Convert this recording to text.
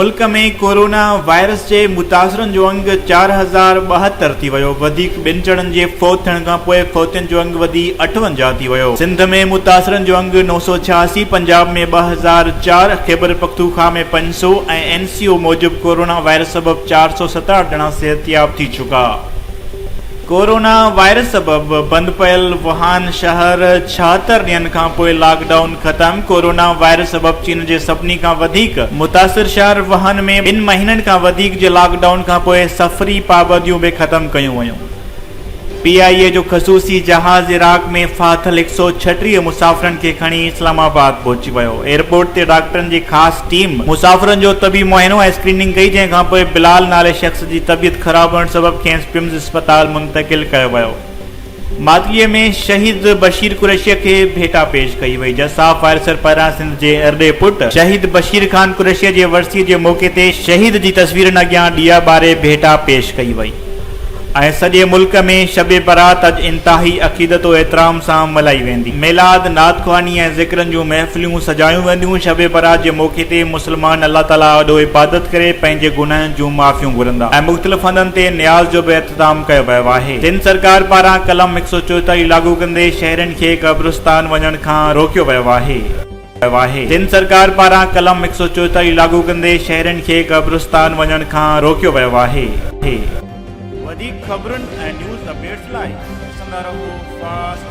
ملڪ ۾ corona virus جي متاثرن جو انگ 4072 ٿي ويو، وڌيڪ ٻن ڄڻن جي فوت ٿيڻ کانپوء فوتين جو انگ وڌي 58 ٿي ويو. سنڌ ۾ متاثرن جو انگ 986، پنجاب ۾ 2004، خيبرپختونخواهه ۾ 500 ۽ اين سي او موجب ڪورونا وائرس سبب 467 ڄڻا صحتياب ٿي چڪا. ڪورونا وائرس سبب بند پيل ووهان شهر 76 ڏينهن کانپوء لاڪ ڊائون ختم، ڪورونا وائرس سبب چين جي سڀني کان وڌيڪ متاثر شهر ووهان ۾ ٻن مهينن کان وڌيڪ جي لاڪ ڊائون کانپوء سفري پابنديون به ختم ڪيون ويون. پي آء اي جو خصوصي جهاز عراق ۾ ڦاٿل 136 مسافرن کي کڻي اسلام آباد پهچي ويو، ايئرپورٽ تي ڊاڪٽرن جي خاص ٽيم مسافرن جو طبي معائنو ۽ اسڪريننگ ڪئي، جنهن کانپوء بلال نالي شخص جي طبيعت خراب هئڻ سبب کيس پمز اسپتال منتقل ڪيو ويو. ماتليء ۾ شهيد بشير قريشيء کي ڀيٽا پيش ڪئي وئي. جساف وائرسر پاران سنڌ جي ارڏي پٽ شهيد بشير خان قريشيء جي ورسيء جي موقعي تي شهيد جي تصويرن اڳيان ڏيئا ٻاري ڀيٽا پيش ڪئي وئي. ۽ سڄي ملڪ ۾ شب برات اڄ انتهائي عقيدت و احترام سان ملهائي ويندي. ميلاد، نعت خواني ۽ ذڪرن جون محفلون سجايون وينديون. شب برات جي موقعي تي مسلمان الله تعاليٰ آڏو عبادت ڪري پنهنجي گناهن جون معافيون گهرندا ۽ مختلف هنڌن تي نياز جو به اهتمام ڪيو ويو آهي. سنڌ سرڪار پاران قلم 144 لاڳو ڪندي شهرين کي قبرستان وڃڻ کان روڪيو ويو آهي. ويو آهي. سنڌ سرڪار پاران قلم 144 لاڳو ڪندي شهرين کي قبرستان وڃڻ کان روڪيو ويو آهي. وڌيڪ خبرن ۽ نيوز اپڊيٽس لاء ڏسندا رهو فاسٽ.